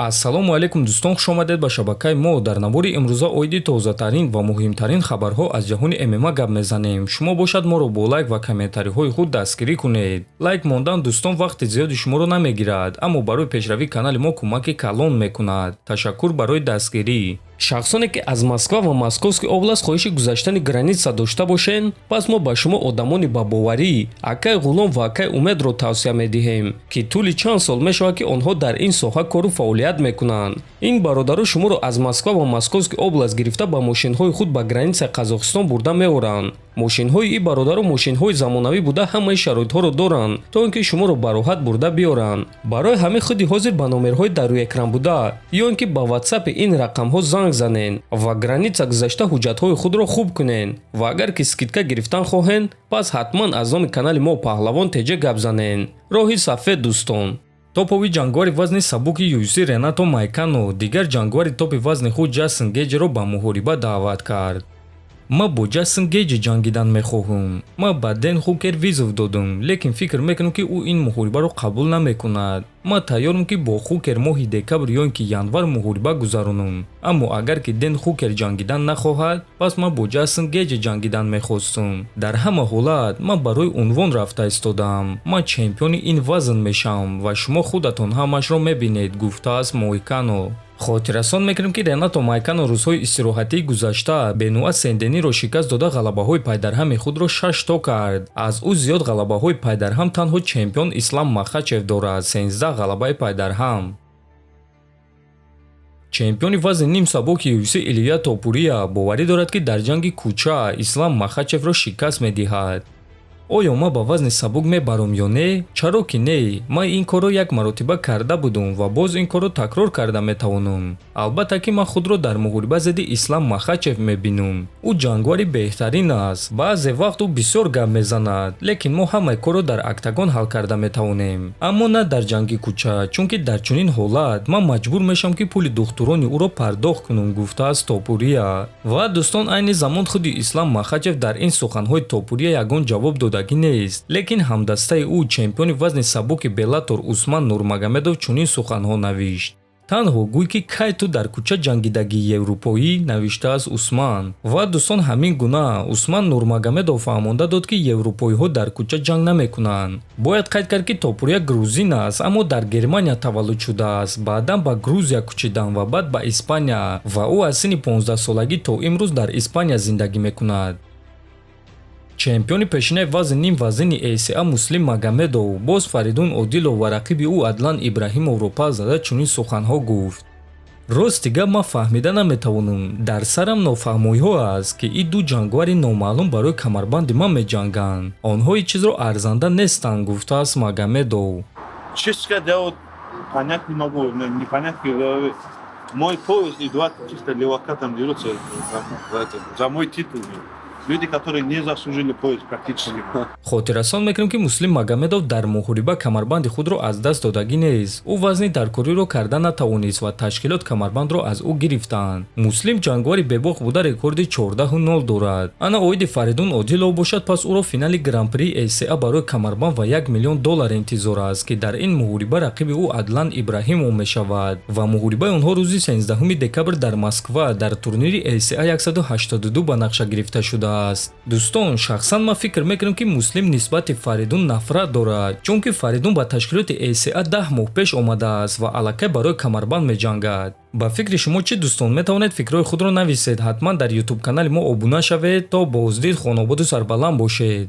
Ассалому алайкум, дӯстон, хушомадед ба шабакаи мо. Дар навори имрӯза оиди тозатарин ва муҳимтарин хабарҳо аз ҷаҳони ММА гап мезанем. Шумо бошад, моро бо лайк ва комментариҳои худ дастгирӣ кунед. Лайк мондан, дӯстон, вақти зиёди шуморо намегирад, аммо барои пешравии канали мо кӯмаки калон мекунад. Ташаккур барои дастгирӣ. Шахсоне, ки аз Москва ва Московский область хоҳиши гузаштани граница дошта бошед, пас мо ба шумо одамони ба боварӣ, акай Ғулом ва акай Умедро тавсия медиҳем, ки тӯли чанд сол мешавад, ки онҳо дар ин соҳа кору фаъолият мекунанд. Ин бародаро шуморо аз Москва ва Московский область гирифта, ба мошинҳои худ ба границаи Қазоқистон бурда меоранд. Мошинҳои ин бародаро мошинҳои замонавӣ буда, ҳамаи шароитҳоро доранд, то ин ки шуморо бароҳат бурда биёранд. Барои ҳамин худи ҳозир ба номерҳои дар рӯи экран буда ё ин ки ба ватсапи ин рақамҳо занг занен ва граница гузашта ҳуҷҷатҳои худро хуб кунен. Ва агар ки скидка гирифтан хоҳен, пас ҳатман аз номи канали мо Паҳлавон ТЖ гап занен. Роҳи сафед, дӯстон. Топови ҷангвари вазни сабуки UFC Ренато Майкано дигар ҷангвари топи вазни худ Ҷастин Геҷиро ба муҳориба даъват кард. «Ман бо Ҷастин Геҷи ҷангидан мехоҳам. Ман ба Ден Хукер вызов додам, лекин фикр мекунам, ки ӯ ин муҳорибаро қабул намекунад. Ман тайёрам, ки бо Хукер моҳи декабр ё ин ки январ муҳориба гузаронам, аммо агар ки Ден Хукер ҷангидан нахоҳад, пас ман бо Ҷастин Геҷи ҷангидан мехостум. Дар ҳама ҳолат ман барои унвон рафта истодаам. Ман чемпиони ин вазн мешавам ва шумо худатон ҳамаашро мебинед», гуфтааст Мойкано. Хотиррасон мекунем, ки Ренато Майкано рӯзҳои истироҳатии гузашта Бенуа Сендениро шикаст дода, ғалабаҳои пайдарҳами худро шаш то кард. Аз ӯ зиёд ғалабаҳои пайдарҳам танҳо чемпион Ислам Махачев дорад, 13 ғалабаи пайдарҳам. Чемпиони вазни нимсабуки UFC Илия Топурия боварӣ дорад, ки дар ҷанги кӯча Ислам Махачевро шикаст медиҳад. «Оё ман ба вазни сабук мебарам ё не? Чаро ки не? Ман ин корро як маротиба карда будум ва боз ин корро такрор карда метавонам. Албатта ки ман худро дар муҳориба зидди Ислам Махачев мебинам. Ӯ ҷангвари беҳтарин аст. Баъзе вақт ӯ бисёр гап мезанад, лекин мо ҳамаи корро дар октагон ҳал карда метавонем, аммо на дар ҷанги кӯча, чунки дар чунин ҳолат ман маҷбур мешавам, ки пули духтурони ӯро пардохт кунам», гуфтааст Топурия. Ва, дӯстон, айни замон худи Ислам Махачев дар ин суханҳои Топурия ягон ҷавоб додагӣ нест, лекин ҳамдастаи ӯ, чемпиони вазни сабуки Беллатор Усман Нурмагомедов чунин суханҳо навишт: «Танҳо гӯй, ки кай ту дар кӯча ҷангидагии европоӣ», навиштааст Усман. Ва, дӯстон, ҳамин гуна Усман Нурмагомедов фаҳмонда дод, ки европоиҳо дар кӯча ҷанг намекунанд. Бояд қайд кард, ки Топурия грузин аст, аммо дар Германия таваллуд шудааст. Баъдан ба Грузия кӯчиданд ва баъд ба Испания, ва ӯ аз синни 15-солагӣ то имрӯз дар Испания зиндагӣ мекунад. Чемпиони пешинаи вазни нимвазнини ACA Муслим Магомедов боз Фаридун Одилов ва рақиби ӯ Адлан Ибраҳимовро пас зада, чунин суханҳо гуфт: «Рости гап, ман фаҳмида наметавонам. Дар сарам нофаҳмоиҳо аст, ки ин ду ҷангвари номаълум барои камарбанди ман меҷанганд. Онҳо ҳеҷ чизро арзанда нестанд», гуфтааст Магомедов. Честно сказать, я вот понять не могу, непонятки в голове. Мой пояс и два чисто левака там дерутся за мой титул. Люди, которые не заслужили пояс практически. Хотиррасон мекунем, ки Муслим Магомедов дар муҳориба камарбанди худро аз даст додагӣ нест. Ӯ вазни даркориро карда натавонист ва ташкилот камарбандро аз ӯ гирифтанд. Муслим ҷангвари бебох буда, рекорди 14-0 дорад. Ана оиди Фаридун Одилов бошад, пас ӯро финали гран-при ACA барои камарбанд ва 1 миллион доллар интизор аст, ки дар ин муҳориба рақиби ӯ Адлан Ибраҳимов мешавад ва муҳорибаи онҳо рӯзи 13 декабр дар Москва дар турнири ACA 182 ба нақша гирифта шудааст. Дӯстон, шахсан ман фикр мекунам, ки Муслим нисбати Фаридун нафрат дорад, чунки Фаридун ба ташкилоти ACA 10 моҳ пеш омадааст ва аллакай барои камарбанд меҷангад. Ба фикри шумо чӣ, дӯстон? Метавонед фикрҳои худро нависед. Ҳатман дар ютуб канали мо обуна шавед. То боздид, хонободу сарбаланд бошед.